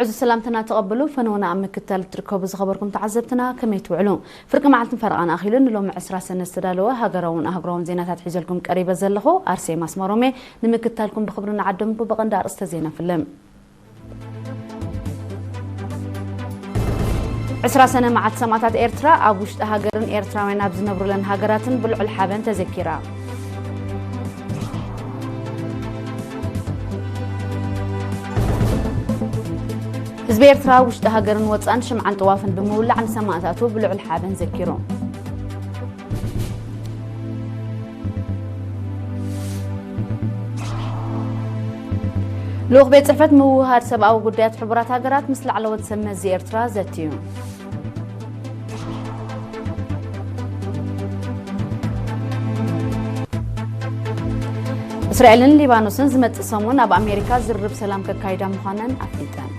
ዕዙዝ ሰላምትና ተቐብሉ። ፈነወና ኣብ ምክትታል እትርከቡ ዝኸበርኩም ተዓዘብትና ከመይ ትውዕሉ? ፍርቂ መዓልትን ፈረቓን ኣኺሉ ንሎሚ ዕስራ ሰነ ዝተዳለወ ሃገራውን ኣህጉራውን ዜናታት ሒዘልኩም ቀሪበ ዘለኹ ኣርሴማ ኣስመሮም እየ። ንምክትታልኩም ብኽብሪ ንዓድምኩ። ብቐንዲ ኣርእስተ ዜና ፍልም። ዕስራ ሰነ መዓልቲ ሰማእታት ኤርትራ ኣብ ውሽጢ ሃገርን ኤርትራውያን ኣብ ዝነብሩለን ሃገራትን ብልዑል ሓበን ተዘኪራ። ህዝቢ ኤርትራ ውሽጢ ሃገርን ወጻእን ሽምዓን ጥዋፍን ብምውላዕ ንሰማእታቱ ብልዑል ሓበን ዘኪሩ። ልኡኽ ቤት ጽሕፈት ምውህሃድ ሰብኣዊ ጉዳያት ሕቡራት ሃገራት ምስ ላዕለዎት ሰብ መዚ ኤርትራ ዘትዩ። እስራኤልን ሊባኖስን ዝመጽእ ሰሙን ኣብ ኣሜሪካ ዝርርብ ሰላም ከካይዳ ምዃነን ኣፍሊጠን።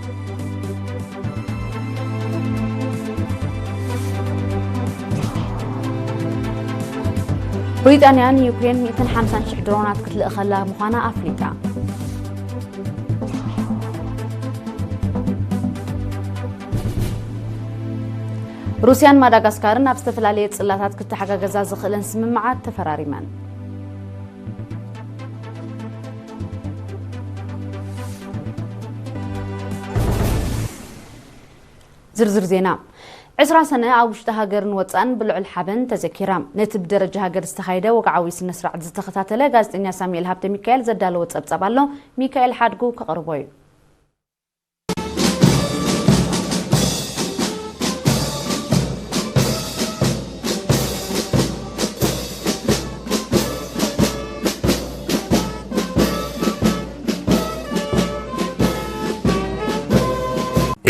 ብሪጣንያ ንዩክሬን ሚእትን ሓምሳን ሽሕ ድሮናት ክትልእኸላ ምዃና ኣፍሊጣ። ሩስያን ማዳጋስካርን ኣብ ዝተፈላለየ ጽላታት ክተሓጋገዛ ዝኽእለን ስምምዓት ተፈራሪመን። ዝርዝር ዜና። ዕስራ ሰነ ኣብ ውሽጢ ሃገርን ወጻእን ብልዑል ሓበን ተዘኪራ። ነቲ ብደረጃ ሃገር ዝተኻየደ ወግዓዊ ስነ ስርዓት ዝተኸታተለ ጋዜጠኛ ሳሙኤል ሃብተ ሚካኤል ዘዳለዎ ጸብጻብ ኣሎ። ሚካኤል ሓድጉ ከቕርቦ እዩ።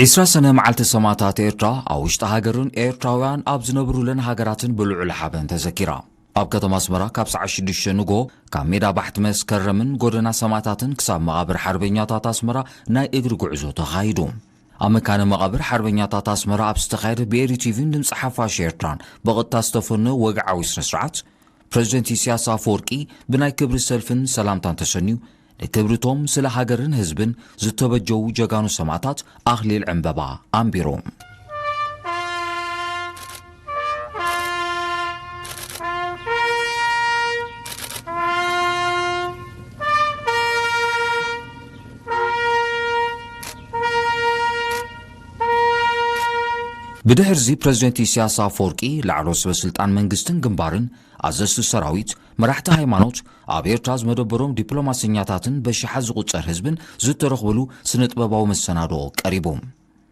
ዒስራ ሰነ መዓልቲ ሰማእታት ኤርትራ ኣብ ውሽጢ ሃገርን ኤርትራውያን ኣብ ዝነብሩለን ሃገራትን ብልዑል ሓበን ተዘኪራ። ኣብ ከተማ ኣስመራ ካብ ሰዓት ሽዱሽተ ንግሆ ካብ ሜዳ ባሕቲ መስከረምን ጎደና ሰማእታትን ክሳብ መቓብር ሓርበኛታት ኣስመራ ናይ እግሪ ጉዕዞ ተኻይዱ። ኣብ መካነ መቓብር ሓርበኛታት ኣስመራ ኣብ ዝተኻየደ ብኤሪ ቲቪን ድምፂ ሓፋሽ ኤርትራን ብቐጥታ ዝተፈነወ ወግዓዊ ስነ ስርዓት፣ ፕረዚደንት ኢሳያስ ኣፈወርቂ ብናይ ክብሪ ሰልፍን ሰላምታን ተሰንዩ፣ ንክብርቶም ስለ ሃገርን ህዝብን ዝተበጀዉ ጀጋኑ ሰማእታት ኣኽሊል ዕምበባ ኣንቢሩ። ብድሕርዚ ፕረዚደንት ኢሳያስ ኣፈወርቂ፣ ላዕለዎት ሰበ ስልጣን መንግስትን ግንባርን፣ ኣዘዝቲ ሰራዊት፣ መራሕቲ ሃይማኖት፣ ኣብ ኤርትራ ዝመደበሮም ዲፕሎማሰኛታትን በሽሓት ዝቑጸር ህዝብን ዝተረኽብሉ ስነ ጥበባዊ መሰናድኦ ቀሪቡ።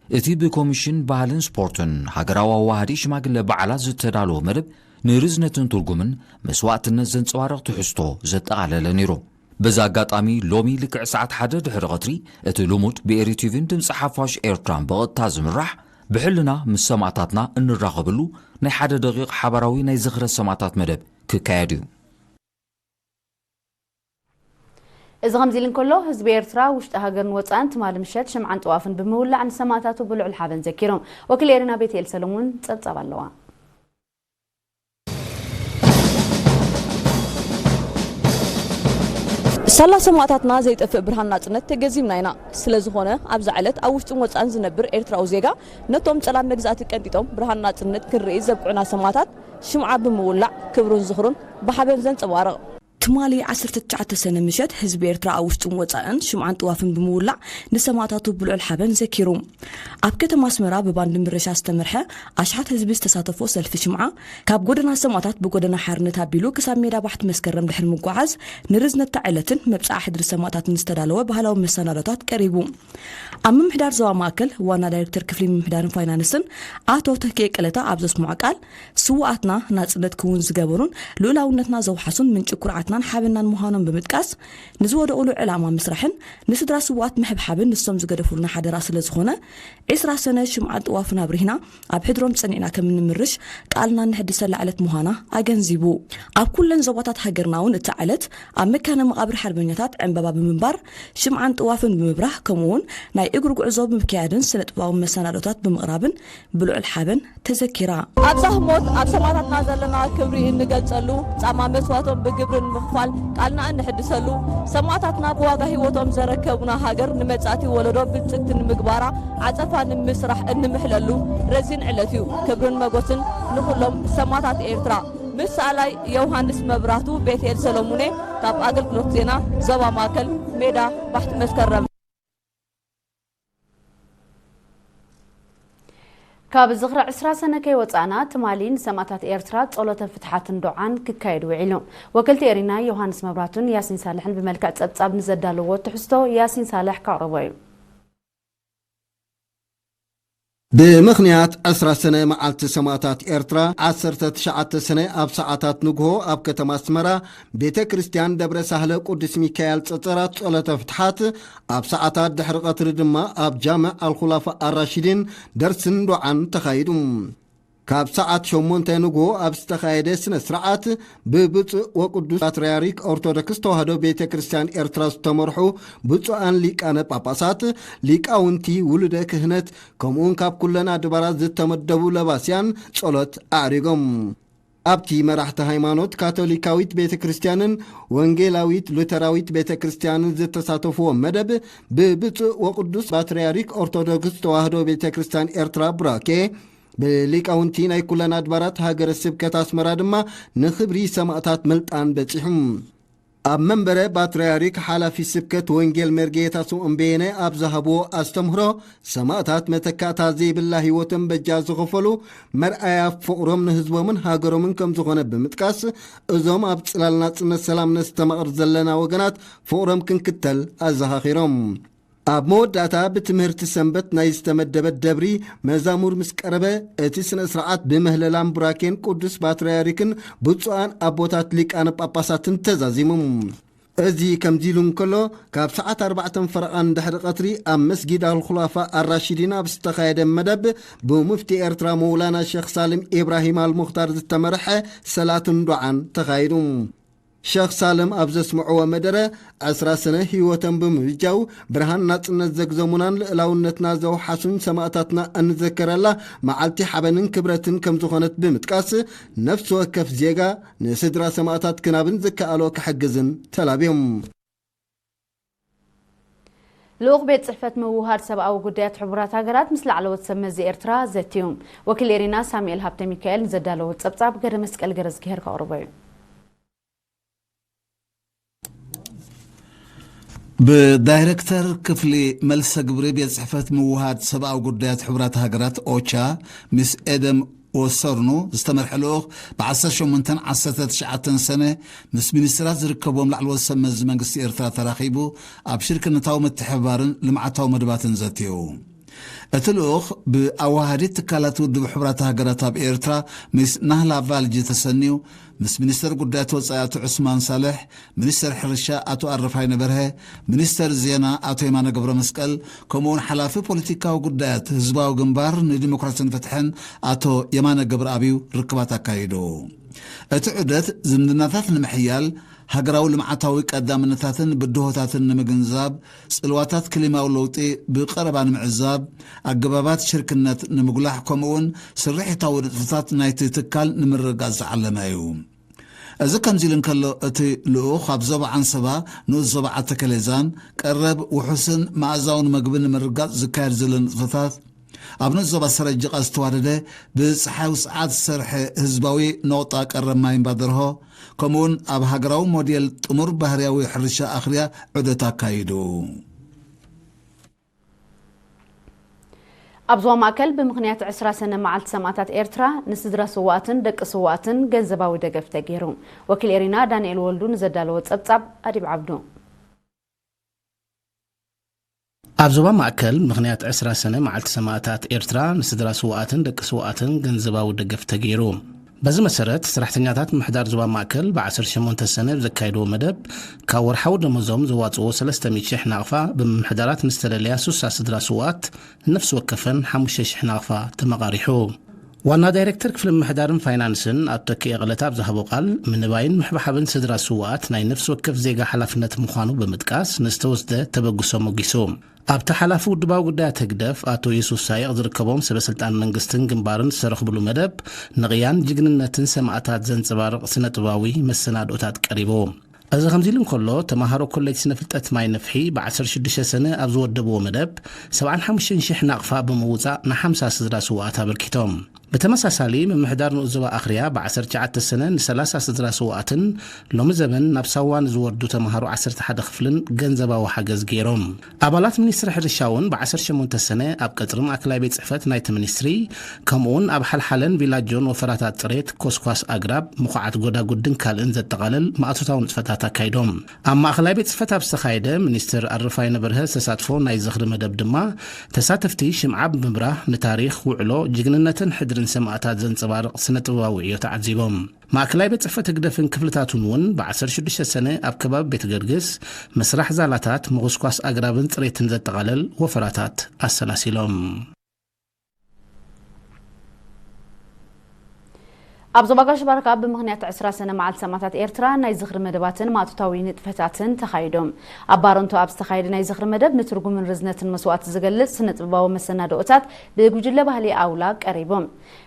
እቲ ብኮሚሽን ባህልን ስፖርትን ሃገራዊ ኣዋሃዲ ሽማግለ በዓላት ዝተዳለወ መደብ ንርዝነትን ትርጉምን መስዋእትነት ዘንጸባርቕ ትሕዝቶ ዘጠቓለለ ነይሩ። በዚ ኣጋጣሚ ሎሚ ልክዕ ሰዓት ሓደ ድሕሪ ቐትሪ እቲ ልሙድ ብኤሪ ቲቪን ድምፂ ሓፋሽ ኤርትራን ብቐጥታ ዝምራሕ ብሕልና ምስ ሰማእታትና እንራኸበሉ ናይ ሓደ ደቂቕ ሓባራዊ ናይ ዝኽረ ሰማእታት መደብ ክካየድ እዩ። እዚ ከምዚ ኢሉ እንከሎ፣ ህዝቢ ኤርትራ ውሽጢ ሃገርን ወጻእን ትማሊ ምሸት ሽምዓን ጥዋፍን ብምውላዕ ንሰማእታቱ ብልዑል ሓበን ዘኪሩ። ወኪል ኤሪና ቤትኤል ሰለሙን ጸብጻብ ኣለዋ። ሳላ ሰማእታትና ዘይጠፍእ ብርሃን ናጽነት ተገዚምና ኢና። ስለ ዝኾነ፣ ኣብዛ ዕለት ኣብ ውሽጥን ወጻእን ዝነብር ኤርትራዊ ዜጋ፣ ነቶም ጸላም መግዛእቲ ቀንጢጦም ብርሃን ናጽነት ክንርኢ ዘብቅዑና ሰማእታት ሽምዓ ብምውላዕ፣ ክብሩን ዝኽሩን ብሓበን ዘንጸባርቕ። ትማሊ ዓሰርተ ትሽዓተ ሰነ ምሸት፣ ህዝቢ ኤርትራ ኣብ ውሽጥን ወጻእን ሽምዓን ጥዋፍን ብምውላዕ፣ ንሰማእታቱ ብልዑል ሓበን ዘኪሩ። ኣብ ከተማ ኣስመራ ብባንድን ብረሻ ዝተመርሐ ኣሽሓት ህዝቢ ዝተሳተፎ ሰልፊ ሽምዓ፣ ካብ ጎደና ሰማእታት ብጎደና ሓርነት ኣቢሉ ክሳብ ሜዳ ባሕቲ መስከረም ድሕሪ ምጓዓዝ፣ ንርዝነታ ዕለትን መብጽዓ ሕድሪ ሰማእታትን ዝተዳለወ ባህላዊ መሰናዶታት ቀሪቡ። ኣብ ምምሕዳር ዞባ ማእከል ዋና ዳይሬክተር ክፍሊ ምምሕዳርን ፋይናንስን ኣቶ ተኪኤ ቀለታ ኣብ ዘስምዖ ቃል፣ ስዉኣትና ናጽነት ክውን ዝገበሩን ልኡላውነትና ዘውሓሱን ምንጪ ኩርዓትናን ሓበንናን ምዃኖም ብምጥቃስ፣ ንዝወደቑሉ ዕላማ ምስራሕን ንስድራ ስዉኣት ምሕብሓብን ንሶም ዝገደፉልና ሓደራ ስለ ዝኾነ፣ ዕስራ ሰነ ሽምዓን ጥዋፍን ኣብሪህና ኣብ ሕድሮም ጸኒዕና ከም እንምርሽ ቃልና እንሕድሰላ ዕለት ምዃና ኣገንዚቡ። ኣብ ኩለን ዞባታት ሃገርና እውን እታ ዕለት ኣብ መካነ መቓብር ሓርበኛታት ዕምበባ ብምንባር፣ ሽምዓን ጥዋፍን ብምብራህ፣ ከምኡ እውን ናይ እግሪ ጉዕዞ ብምክያድን ስነ ጥበባዊ መሰናዶታት ብምቕራብን ብልዑል ሓበን ተዘኪራ። ኣብዛ ህሞት ኣብ ሰማእታትና ዘለና ክብሪ እንገልጸሉ፣ ጻማ መስዋእቶም ብግብሪ ንምኽፋል ቃልና እንሕድሰሉ፣ ሰማእታትና ብዋጋ ህይወቶም ዘረከቡና ሃገር ንመጻእቲ ወለዶ ብልጽግቲ ንምግባራ ዓጸፋ ንምስራሕ እንምሕለሉ ረዚን ዕለት እዩ። ክብርን መጎስን ንኹሎም ሰማእታት ኤርትራ። ምስ ሰኣላይ ዮሃንስ መብራህቱ፣ ቤትኤል ሰሎሙኔ፣ ካብ ኣገልግሎት ዜና ዞባ ማእከል፣ ሜዳ ባሕቲ መስከረም። ካብ ዝኽሪ ዕስራ ሰነ ከይወጻእና፣ ትማሊ ንሰማእታት ኤርትራ ጸሎተ ፍትሓትን ዱዓን ክካየድ ውዒሉ። ወከልቲ ኤሪና ዮሃንስ መብራቱን ያሲን ሳልሕን ብመልክዕ ጸብጻብ ንዘዳለዎ ትሕዝቶ ያሲን ሳልሕ ከቕርቦ እዩ። ብምኽንያት ዕስራ ሰነ መዓልቲ ሰማእታት ኤርትራ፣ ዓሰርተ ትሽዓተ ሰነ ኣብ ሰዓታት ንግሆ ኣብ ከተማ ኣስመራ ቤተ ክርስቲያን ደብረ ሳህለ ቅዱስ ሚካኤል ጸጸራት ጸሎተ ፍትሓት፣ ኣብ ሰዓታት ድሕሪ ቀትሪ ድማ ኣብ ጃምዕ ኣልኹላፋ ኣራሺዲን ደርስን ዱዓን ተኻይዱ። ካብ ሰዓት ሸሞንተ ንግሆ ኣብ ዝተኻየደ ስነ ስርዓት፣ ብብፁዕ ወቅዱስ ፓትርያርክ ኦርቶዶክስ ተዋህዶ ቤተ ክርስቲያን ኤርትራ ዝተመርሑ ብፁዓን ሊቃነ ጳጳሳት፣ ሊቃውንቲ፣ ውሉደ ክህነት፣ ከምኡውን ካብ ኩለን ኣድባራት ዝተመደቡ ለባስያን ጸሎት ኣዕሪጎም። ኣብቲ መራሕቲ ሃይማኖት ካቶሊካዊት ቤተ ክርስቲያንን ወንጌላዊት ሉተራዊት ቤተ ክርስቲያንን ዝተሳተፍዎ መደብ፣ ብብፁዕ ወቅዱስ ፓትርያርክ ኦርቶዶክስ ተዋህዶ ቤተ ክርስቲያን ኤርትራ ቡራኬ፣ ብሊቃውንቲ ናይ ኩለን ኣድባራት ሃገረ ስብከት ኣስመራ ድማ ንኽብሪ ሰማእታት ምልጣን በጺሑ። ኣብ መንበረ ፓትርያርክ ሓላፊ ስብከት ወንጌል መርጌታ ስምዖን በየነ ኣብ ዝሃብዎ ኣስተምህሮ፣ ሰማእታት መተካእታ ዘይብላ ህይወቶም በጃ ዝኸፈሉ መርኣያ ፍቕሮም ንህዝቦምን ሃገሮምን ከም ዝኾነ ብምጥቃስ፣ እዞም ኣብ ጽላል ናጽነት ሰላም ነስተማቕር ዘለና ወገናት ፍቕሮም ክንክተል ኣዘኻኺሮም። ኣብ መወዳእታ ብትምህርቲ ሰንበት ናይ ዝተመደበት ደብሪ መዛሙር ምስ ቀረበ፣ እቲ ስነ ስርዓት ብምህለላን ቡራኬን ቅዱስ ፓትርያርክን ብፁዓን ኣቦታት ሊቃነ ጳጳሳትን ተዛዚሙ። እዚ ከምዚ ኢሉ እንከሎ፣ ካብ ሰዓት ኣርባዕተን ፈረቓን ድሕሪ ቀትሪ ኣብ መስጊድ ኣልኹላፋ ኣራሺዲን ኣብ ዝተኻየደ መደብ፣ ብሙፍቲ ኤርትራ መውላና ሸኽ ሳልም ኢብራሂም ኣልሙኽታር ዝተመርሐ ሰላትን ዱዓን ተኻይዱ። ሸኽ ሳልም ኣብ ዘስምዕዎ መደረ፣ ዕስራ ሰነ ህይወቶም ብምብጃው ብርሃን ናጽነት ዘግዘሙናን ልእላውነትና ዘውሓሱን ሰማእታትና እንዘከረላ መዓልቲ ሓበንን ክብረትን ከም ዝኾነት ብምጥቃስ፣ ነፍሲ ወከፍ ዜጋ ንስድራ ሰማእታት ክናብን ዝከኣሎ ክሕግዝን ተላብዮም። ልኡኽ ቤት ጽሕፈት ምውሃድ ሰብኣዊ ጉዳያት ሕቡራት ሃገራት ምስ ላዕለዎት ሰብ መዚ ኤርትራ ዘትዩ። ወኪል ኤሪና ሳሙኤል ሃብተ ሚካኤል ንዘዳለዎ ጸብጻብ ገረ መስቀል ገረዝግሄር ከቕርቦ እዩ። ብዳይሬክተር ክፍሊ መልሰ ግብሪ ቤት ጽሕፈት ምውሃድ ሰብኣዊ ጉዳያት ሕቡራት ሃገራት ኦቻ፣ ሚስ ኤደም ወሰርኑ ዝተመርሐ ልኡኽ፣ ብ ዓሰርተ ሸሞንተን ዓሰርተ ትሽዓተን ሰነ ምስ ሚኒስትራት ዝርከብዎም ላዕለዎት ሰብ መዚ መንግስቲ ኤርትራ ተራኺቡ፣ ኣብ ሽርክነታዊ ምትሕብባርን ልምዓታዊ መደባትን ዘትዩ። እቲ ልኡኽ፣ ብኣዋሃዲት ትካላት ውድብ ሕቡራት ሃገራት ኣብ ኤርትራ፣ ሚስ ናህላ ቫልጂ ተሰንዩ፣ ምስ ሚኒስተር ጉዳያት ወጻኢ ኣቶ ዑስማን ሳልሕ፣ ሚኒስተር ሕርሻ ኣቶ ኣረፋይነ በርሀ፣ ሚኒስተር ዜና ኣቶ የማነ ገብረመስቀል፣ ከምኡውን ሓላፊ ፖለቲካዊ ጉዳያት ህዝባዊ ግንባር ንዲሞክራስን ፍትሕን ኣቶ የማነ ገብረኣብዩ ርክባት ኣካይዱ። እቲ ዑደት ዝምድናታት ንምሕያል፣ ሃገራዊ ልምዓታዊ ቀዳምነታትን ብድሆታትን ንምግንዛብ፣ ጽልዋታት ክሊማዊ ለውጢ ብቐረባ ንምዕዛብ፣ ኣገባባት ሽርክነት ንምጉላሕ፣ ከምኡውን ስርሒታዊ ንጥፈታት ናይቲ ትካል ንምርግጋጽ ዝዓለመ እዩ። እዚ ከምዚ ኢሉ እንከሎ፣ እቲ ልኡኽ ኣብ ዞባ ዓንሰባ፣ ንኡስ ዞባ ዓተከሌዛን ቀረብ ውሑስን መኣዛውን መግቢ ንምርጋጽ ዝካየድ ዘሎ ንጥፈታት፣ ኣብ ንኡስ ዞባ ሰረጅቓ ዝተዋደደ ብጸሓይ ውጽዓት ዝሰርሐ ህዝባዊ ነቑጣ ቀረብ ማይ እምባ ደርሆ፣ ከምኡውን ኣብ ሃገራዊ ሞዴል ጥሙር ባህርያዊ ሕርሻ ኣኽርያ ዑደት ኣካይዱ። ኣብ ዞባ ማእከል ብምኽንያት ዕስራ ሰነ መዓልቲ ሰማእታት ኤርትራ ንስድራ ስዋኣትን ደቂ ስዋኣትን ገንዘባዊ ደገፍ ተገይሩ። ወኪል ኤሪና ዳንኤል ወልዱ ንዘዳለዎ ጸብጻብ ኣዲብ ዓብዱ። ኣብ ዞባ ማእከል ምኽንያት ዕስራ ሰነ መዓልቲ ሰማእታት ኤርትራ ንስድራ ስዋኣትን ደቂ ስዋኣትን ገንዘባዊ ደገፍ ተገይሩ። በዚ መሰረት፣ ሰራሕተኛታት ምምሕዳር ዞባ ማእከል ብ ዓሰርተ ሸሞንተ ሰነ ኣብ ዘካየድዎ መደብ፣ ካብ ወርሓዊ ደሞዞም ዘዋጽእዎ ሰለስተ ሚእቲ ሽሕ ናቕፋ፣ ብምምሕዳራት ንዝተደለያ ሱሳ ስድራ ስውኣት፣ ንነፍሲ ወከፈን ሓሙሽተ ሽሕ ናቕፋ ተመቓሪሑ። ዋና ዳይሬክተር ክፍሊ ምምሕዳርን ፋይናንስን ኣቶ ተኪኤ ቀለታ ኣብ ዝሃቦ ቃል፣ ምንባይን ምሕብሓብን ስድራ ስውኣት ናይ ነፍሲ ወከፍ ዜጋ ሓላፍነት ምዃኑ ብምጥቃስ፣ ንዝተወስደ ተበግሶ ሞጊሱ። ኣብቲ ሓላፊ ውድባዊ ጉዳያት ህግደፍ ኣቶ የሱስ ሳይቕ ዝርከቦም ሰበ ስልጣን መንግስትን ግንባርን ዝተረኽብሉ መደብ፣ ንቕያን ጅግንነትን ሰማእታት ዘንጸባርቕ ስነ ጥበባዊ መሰናድኦታት ቀሪቡ። እዚ ከምዚ ኢሉ እንከሎ፣ ተማሃሮ ኮሌጅ ስነ ፍልጠት ማይ ነፍሒ ብ ዓሰርተ ሽዱሽተ ሰነ ኣብ ዝወደብዎ መደብ፣ ሰብዓን ሓሙሽተን ሽሕ ናቕፋ ብምውጻእ ንሓምሳ ስድራ ስውኣት ኣበርኪቶም። ብተመሳሳሊ፣ ምምሕዳር ንኡስ ዞባ ኣኽርያ ብ ዓሰርተ ትሽዓተ ሰነ ንሰላሳ ስድራ ስውኣትን ሎሚ ዘበን ናብ ሳዋ ንዝወርዱ ተምሃሮ ዓሰርተ ሓደ ክፍልን ገንዘባዊ ሓገዝ ገይሮም። ኣባላት ሚኒስትሪ ሕርሻ እውን ብ ዓሰርተ ሸሞንተ ሰነ ኣብ ቀጽሪ ማእከላይ ቤት ጽሕፈት ናይቲ ሚኒስትሪ፣ ከምኡውን ኣብ ሓልሓለን ቪላጆን ወፈራታት ጽሬት፣ ኮስኳስ ኣግራብ፣ ምኹዓት ጎዳጉድን ካልእን ዘጠቓልል ማእቶታዊ ንጥፈታት ኣካይዶም። ኣብ ማእከላይ ቤት ጽሕፈት ኣብ ዝተኻየደ፣ ሚኒስትር ኣረፋይነ በርሀ ዝተሳትፎ ናይ ዝኽሪ መደብ ድማ፣ ተሳተፍቲ ሽምዓ ብምብራህ ንታሪኽ፣ ውዕሎ፣ ጅግንነትን ሕድርን ሰማእታት ዘንጸባርቕ ስነ ጥበባዊ ዕዮ ተዓዚቦም። ማእከላይ ቤት ጽሕፈት ህግደፍን ክፍልታቱን እውን ብ ዓሰርተ ሽዱሽተ ሰነ ኣብ ከባቢ ቤት ገርግስ፣ ምስራሕ ዛላታት፣ ምኹስኳስ ኣግራብን ጽሬትን ዘጠቓለል ወፈራታት ኣሰላሲሎም። ኣብ ዞባ ጋሽ ባርካ ብምኽንያት ዕስራ ሰነ መዓልቲ ሰማእታት ኤርትራ ናይ ዝኽሪ መደባትን ማእቶታዊ ንጥፈታትን ተኻይዶም። ኣብ ባረንቶ ኣብ ዝተኻየደ ናይ ዝኽሪ መደብ ንትርጉምን ርዝነትን መስዋእቲ ዝገልጽ ስነ ጥበባዊ መሰናድኦታት ብጉጅለ ባህሊ ኣውላ ቀሪቦም።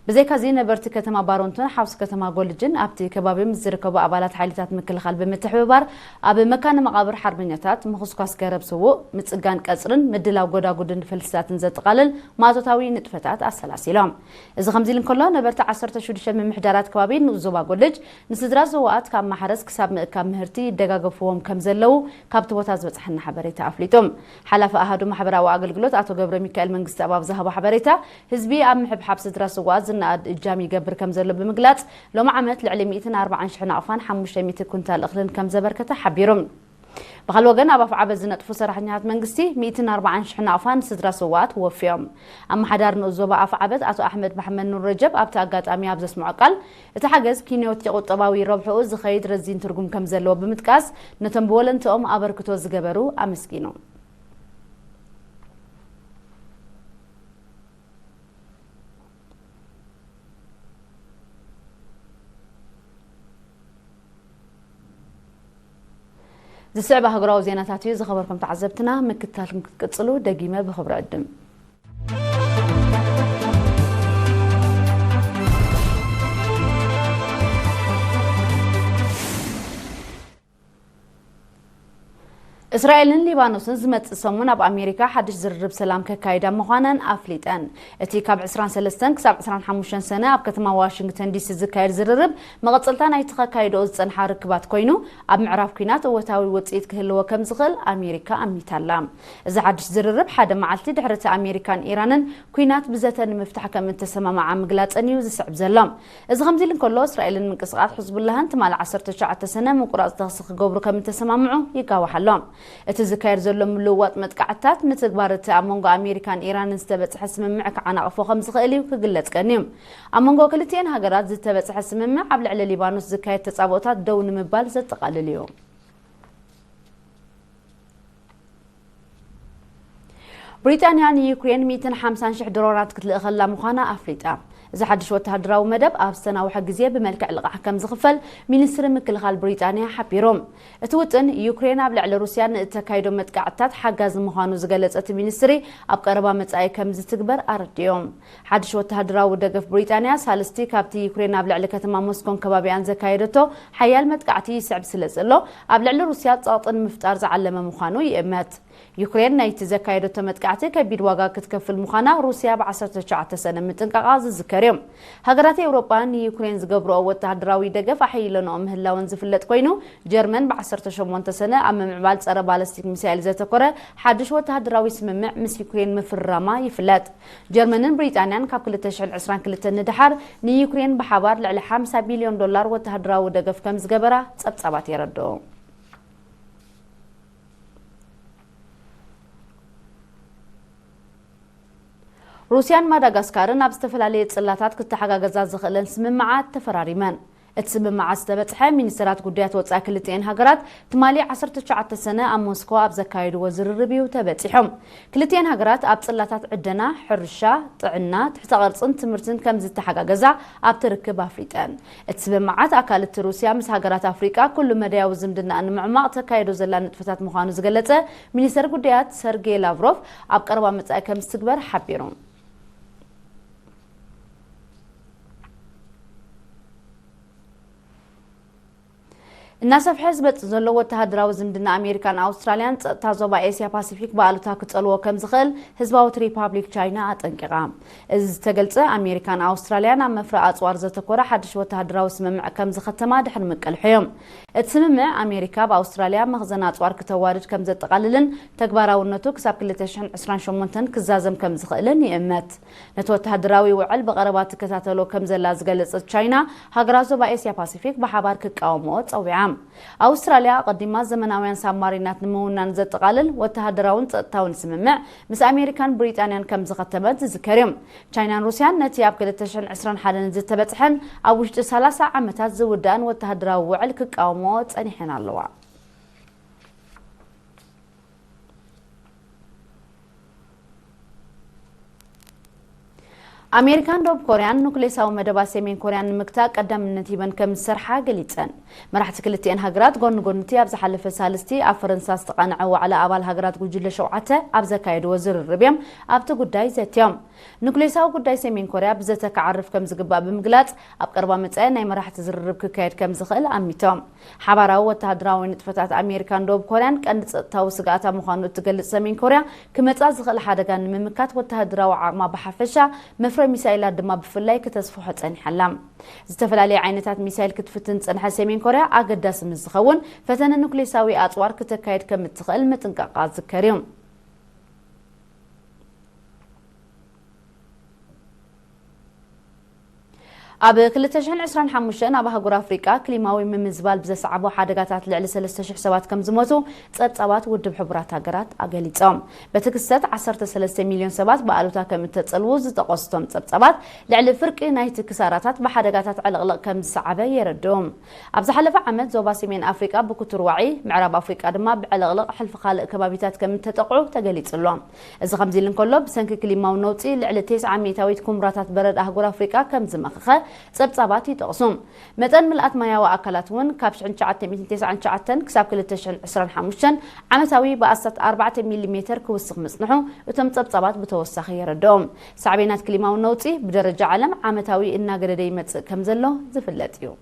ብዘይካዚ ነበርቲ ከተማ ባረንቶን ሓውሲ ከተማ ጎልጅን ኣብቲ ከባቢ ምስ ዝርከቡ ኣባላት ሓይልታት ምክልኻል ብምትሕብባር ኣብ መካነ መቓብር ሓርበኛታት ምኹስኳስ ገረብ ስዉእ፣ ምጽጋን ቀጽርን ምድላው ጎዳጉድን ፈልስታትን ዘጠቓልል ማእቶታዊ ንጥፈታት ኣሰላሲሎም። እዚ ከምዚ ኢሉ እንከሎ፣ ነበርቲ ዓሰርተ ሽዱሽተ ምምሕዳራት ከባቢ ንኡስ ዞባ ጎልጅ ንስድራ ስውኣት ካብ ማሕረስ ክሳብ ምእካብ ምህርቲ ይደጋገፍዎም ከም ዘለዉ ካብቲ ቦታ ዝበጽሐና ሓበሬታ ኣፍሊጡ። ሓላፊ ኣሃዱ ማሕበራዊ ኣገልግሎት ኣቶ ገብረ ሚካኤል መንግስተኣብ ኣብ ዝሃቦ ሓበሬታ፣ ህዝቢ ኣብ ምሕብሓብ ስድራ ስውኣት ዝነኣድ እጃም ይገብር ከም ዘሎ ብምግላጽ፣ ሎሚ ዓመት ልዕሊ ሚእትን ኣርባዓን ሽሕ ናቕፋን ሓሙሽተ ሚእቲ ኩንታል እኽልን ከም ዘበርከተ ሓቢሩ። ብኻልእ ወገን፣ ኣብ ኣፍዓበት ዝነጥፉ ሰራሕተኛታት መንግስቲ ሚእትን ኣርባዓን ሽሕ ናቕፋ ንስድራ ስውኣት ወፍዮም። ኣመሓዳሪ ንኡስ ዞባ ኣፍዓበት ኣቶ ኣሕመድ መሓመድ ኑር ረጀብ ኣብቲ ኣጋጣሚ ኣብ ዘስምዖ ቃል፣ እቲ ሓገዝ ኪንዮት ቁጠባዊ ረብሕኡ ዝኸይድ ረዚን ትርጉም ከም ዘለዎ ብምጥቃስ፣ ነቶም ብወለንትኦም ኣበርክቶ ዝገበሩ ኣመስጊኑ። ዝስዕብ ኣህጉራዊ ዜናታት እዩ። ዝኸበርኩም ተዓዘብትና፣ ምክትታልኩም ክትቅጽሉ ደጊመ ብኽብሪ ዕድም። እስራኤልን ሊባኖስን ዝመጽእ ሰሙን ኣብ ኣሜሪካ ሓድሽ ዝርርብ ሰላም ከካይዳ ምዃነን ኣፍሊጠን። እቲ ካብ ዕስራን ሰለስተን ክሳብ ዕስራን ሓሙሽተን ሰነ ኣብ ከተማ ዋሽንግተን ዲሲ ዝካየድ ዝርርብ መቐጸልታ ናይቲ ከካይድኦ ዝጸንሓ ርክባት ኮይኑ፣ ኣብ ምዕራብ ኲናት እወታዊ ውጽኢት ክህልዎ ከም ዝኽእል ኣሜሪካ ኣሚታላ። እዚ ሓድሽ ዝርርብ ሓደ መዓልቲ ድሕሪ እቲ ኣሜሪካን ኢራንን ኲናት ብዘተ ንምፍታሕ ከም እተሰማማዓ ምግላጸን እዩ ዝስዕብ ዘሎ። እዚ ከምዚ ኢሉ እንከሎ፣ እስራኤልን ምንቅስቓስ ሕዝቡላህን ትማሊ ዓሰርተ ትሽዓተ ሰነ ምቁራጽ ተኽሲ ክገብሩ ከም እተሰማምዑ ይጋዋሕ ኣሎ። እቲ ዝካየድ ዘሎ ምልውዋጥ መጥቃዕትታት፣ ንትግባር እቲ ኣብ መንጎ ኣሜሪካን ኢራንን ዝተበጽሐ ስምምዕ ክዓናቕፎ ከም ዝኽእል እዩ ክግለጽ ቀንዩ። ኣብ መንጎ ክልቲኤን ሃገራት ዝተበጽሐ ስምምዕ፣ ኣብ ልዕሊ ሊባኖስ ዝካየድ ተጻብኦታት ደው ንምባል ዘጠቓልል እዩ። ብሪጣንያ ንዩክሬን ሚእትን ሓምሳን ሽሕ ድሮናት ክትልእኸላ ምዃና ኣፍሊጣ። እዚ ሓድሽ ወተሃደራዊ መደብ ኣብ ዝተናውሐ ግዜ ብመልክዕ ልቓሕ ከም ዝኽፈል ሚኒስትሪ ምክልኻል ብሪጣንያ ሓቢሩ። እቲ ውጥን፣ ዩክሬን ኣብ ልዕሊ ሩስያ ንእተካይዶ መጥቃዕትታት ሓጋዚ ምዃኑ ዝገለጸ እቲ ሚኒስትሪ፣ ኣብ ቀረባ መጻኢ ከም ዝትግበር ኣረዲኡ። ሓድሽ ወተሃደራዊ ደገፍ ብሪጣንያ፣ ሳልስቲ ካብቲ ዩክሬን ኣብ ልዕሊ ከተማ ሞስኮን ከባቢኣን ዘካየደቶ ሓያል መጥቃዕቲ ይስዕብ ስለ ዘሎ፣ ኣብ ልዕሊ ሩስያ ጸቕጢ ንምፍጣር ዝዓለመ ምዃኑ ይእመት። ዩክሬን ናይቲ ዘካየደቶ መጥቃዕቲ ከቢድ ዋጋ ክትከፍል ምዃና ሩስያ ብ ዓሰርተ ትሽዓተ ሰነ ምጥንቃቓ ዝዝከር እዩ። ሃገራት ኤውሮጳ ንዩክሬን ዝገብርኦ ወተሃደራዊ ደገፍ ኣሐይለንኦ ምህላወን ዝፍለጥ ኮይኑ፣ ጀርመን ብ ዓሰርተ ሸሞንተ ሰነ ኣብ ምምዕባል ጸረ ባለስቲክ ሚሳይል ዘተኮረ ሓድሽ ወተሃደራዊ ስምምዕ ምስ ዩክሬን ምፍርራማ ይፍለጥ። ጀርመንን ብሪጣንያን ካብ ክልተ ሽሕን ዕስራን ክልተን ንደሓር ንዩክሬን ብሓባር ልዕሊ ሓምሳ ቢልዮን ዶላር ወተሃደራዊ ደገፍ ከም ዝገበራ ጸብጻባት የረድኡ። ሩስያን ማዳጋስካርን ኣብ ዝተፈላለየ ጽላታት ክተሓጋገዛ ዝኽእለን ስምምዓት ተፈራሪመን። እቲ ስምምዓት ዝተበጽሐ ሚኒስተራት ጉዳያት ወጻኢ ክልቲኤን ሃገራት ትማሊ ዓሰርተ ትሽዓተ ሰነ ኣብ ሞስኮ ኣብ ዘካየድዎ ዝርርብ እዩ ተበጺሑ። ክልቲኤን ሃገራት ኣብ ጽላታት ዕደና፣ ሕርሻ፣ ጥዕና፣ ትሕተ ቅርጽን ትምህርትን ከም ዝተሓጋገዛ ኣብቲ ርክብ ኣፍሊጠን። እቲ ስምምዓት ኣካል እቲ ሩስያ ምስ ሃገራት ኣፍሪቃ ኩሉ መዳያዊ ዝምድና ንምዕማቕ ተካይዶ ዘላ ንጥፈታት ምዃኑ ዝገለጸ ሚኒስተር ጉዳያት ሰርጌይ ላቭሮቭ፣ ኣብ ቀረባ መጻኢ ከም ዝትግበር ሓቢሩ። እናሰፍሐ ዝመጽእ ዘሎ ወተሃደራዊ ዝምድና ኣሜሪካን ኣውስትራልያን ጸጥታ ዞባ ኤስያ ፓሲፊክ ብኣሉታ ክጸልዎ ከም ዝኽእል ህዝባዊት ሪፓብሊክ ቻይና ኣጠንቂቓ። እዚ ዝተገልጸ፣ ኣሜሪካን ኣውስትራልያን ኣብ መፍረ ኣጽዋር ዘተኮረ ሓድሽ ወተሃደራዊ ስምምዕ ከም ዝኸተማ ድሕሪ ምቅልሑ እዮም። እቲ ስምምዕ፣ ኣሜሪካ ኣብ ኣውስትራልያ መኽዘን ኣጽዋር ክተዋርድ ከም ዘጠቓልልን ተግባራውነቱ ክሳብ ክልተ ሽሕን ዕስራን ሸሞንተን ክዛዘም ከም ዝኽእልን ይእመት። ነቲ ወተሃደራዊ ውዕል ብቐረባ ትከታተሎ ከም ዘላ ዝገለጸት ቻይና፣ ሃገራት ዞባ ኤስያ ፓሲፊክ ብሓባር ክቃወምኦ ጸዊዓ። ኣውስትራልያ ኣቐዲማ ዘመናውያን ሳብማሪናት ንምውናን ዘጠቓልል ወተሃደራውን ጸጥታውን ስምምዕ ምስ ኣሜሪካን ብሪጣንያን ከም ዝኸተመት ዝዝከር እዩ። ቻይናን ሩስያን ነቲ ኣብ ክልተ ሽሕን ዕስራን ሓደን ዝተበጽሐን ኣብ ውሽጢ ሰላሳ ዓመታት ዝውዳእን ወተሃደራዊ ውዕል ክቃወምኦ ጸኒሐን ኣለዋ። ኣሜሪካን ደቡብ ኮርያን ኑክሌሳዊ መደባት ሰሜን ኮርያ ንምግታእ ቀዳምነት ሂበን ከም ዝሰርሓ ገሊጸን። መራሕቲ ክልቲኤን ሃገራት ጎኒ ጎኒ እቲ ኣብ ዝሓለፈ ሳልስቲ ኣብ ፈረንሳ ዝተቓንዐ ዋዕላ ኣባል ሃገራት ጉጅለ ሸውዓተ ኣብ ዘካየድዎ ዝርርብ እዮም ኣብቲ ጉዳይ ዘትዮም። ኑክሌሳዊ ጉዳይ ሰሜን ኮርያ ብዘተ ክዓርፍ ከም ዝግባእ ብምግላጽ፣ ኣብ ቀረባ መጻኢ ናይ መራሕቲ ዝርርብ ክካየድ ከም ዝኽእል ኣሚቶም። ሓባራዊ ወተሃደራዊ ንጥፈታት ኣሜሪካን ደቡብ ኮርያን ቀንዲ ጸጥታዊ ስግኣታ ምዃኑ እትገልጽ ሰሜን ኮርያ፣ ክመጻ ዝኽእል ሓደጋ ንምምካት ወተሃደራዊ ዓቕማ ብሓፈሻ፣ መፍረ ሚሳይላት ድማ ብፍላይ ክተስፍሖ ጸኒሓ ኣላ። ዝተፈላለዩ ዓይነታት ሚሳይል ክትፍትን ዝጸንሐት ሰሜን ኮርያ፣ ኣገዳሲ ምስ ዝኸውን፣ ፈተነ ኑክሌሳዊ ኣጽዋር ክተካይድ ከም እትኽእል ምጥንቃቓ ዝዝከር እዩ። ኣብ ክልተ ሽሕን ዕስራን ሓሙሽተን ኣብ ኣህጉር ኣፍሪቃ ክሊማዊ ምምዝባል ብዘስዓቦ ሓደጋታት ልዕሊ ሰለስተ ሽሕ ሰባት ከም ዝሞቱ ጸብጻባት ውድብ ሕቡራት ሃገራት ኣገሊጾም። በቲ ክስተት ዓሰርተ ሰለስተ ሚልዮን ሰባት ብኣሉታ ከም እተጸልዉ ዝጠቐሱ እቶም ጸብጻባት፣ ልዕሊ ፍርቂ ናይቲ ክሳራታት ብሓደጋታት ዕልቕልቕ ከም ዝሰዓበ የረድኡ። ኣብ ዝሓለፈ ዓመት ዞባ ሰሜን ኣፍሪቃ ብክቱር ዋዒ፣ ምዕራብ ኣፍሪቃ ድማ ብዕልቕልቕ ሕልፊ ካልእ ከባቢታት ከም እተጠቕዑ ተገሊጹ ኣሎ። እዚ ከምዚ ኢሉ እንከሎ፣ ብሰንኪ ክሊማዊ ነውጺ ልዕሊ ተስዓ ሚእታዊት ኩምራታት በረድ ኣህጉር ኣፍሪቃ ከም ዝመኸኸ ጸብጻባት ይጠቕሱ። መጠን ምልኣት ማያዊ ኣካላት እውን ካብ ሽሕን ትሽዓተ ሚእትን ተስዓን ትሽዓተን ክሳብ ክልተ ሽሕን ዕስራን ሓሙሽተን ዓመታዊ ብኣስታት ኣርባዕተ ሚሊ ሜተር ክውስኽ ምጽንሑ እቶም ጸብጻባት ብተወሳኺ የረድኡ። ሳዕቤናት ክሊማዊ ነውጺ ብደረጃ ዓለም ዓመታዊ እናገደደ ይመጽእ ከም ዘሎ ዝፍለጥ እዩ።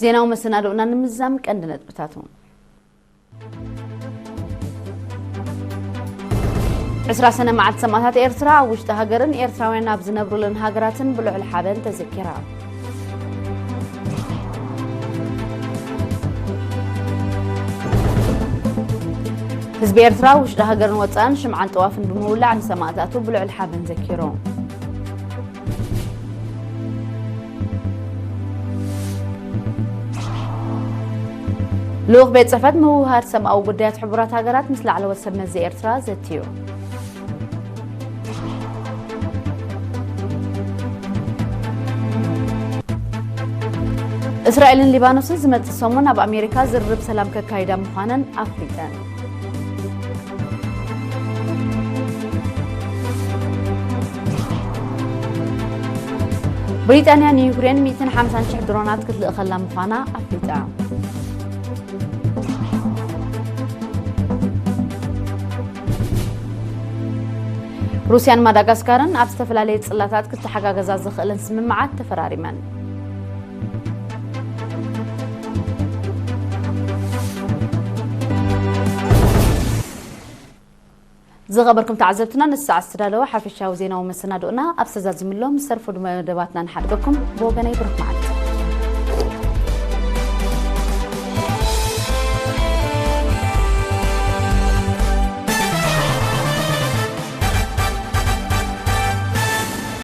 ዜናዊ መሰናድኡና ንምዝዛም ቀንዲ ነጥብታቱ። ዕስራ ሰነ መዓልቲ ሰማእታት ኤርትራ ኣብ ውሽጢ ሃገርን ኤርትራውያን ኣብ ዝነብሩለን ሃገራትን ብልዑል ሓበን ተዘኪራ። ህዝቢ ኤርትራ ውሽጢ ሃገርን ወጻእን ሽምዓን ጥዋፍን ብምውላዕ ንሰማእታቱ ብልዑል ሓበን ዘኪሩ። ልኡኽ ቤት ጽሕፈት ምውህሃድ ሰብኣዊ ጉዳያት ሕቡራት ሃገራት ምስ ላዕለዎት ሰብ መዚ ኤርትራ ዘትዩ። እስራኤልን ሊባኖስን ዝመጽእ ሰሙን ኣብ ኣሜሪካ ዝርርብ ሰላም ከካይዳ ምዃነን ኣፍሊጠን። ብሪጣንያ ንዩክሬን ሚእትን ሓምሳን ሽሕ ድሮናት ክትልእኸላ ምዃና ኣፍሊጣ። ሩስያን ማዳጋስካርን ኣብ ዝተፈላለየ ጽላታት ክተሓጋገዛ ዝኽእለን ስምምዓት ተፈራሪመን። ዝኸበርኩም ተዓዘብትና፣ ንሰዓት ዝተዳለወ ሓፈሻዊ ዜናዊ መሰናድኦና ኣብ ሰዛዚምሎም ዝተረፉ መደባትና ንሓድገኩም። ብወገነይ ብሩኽ መዓልቲ።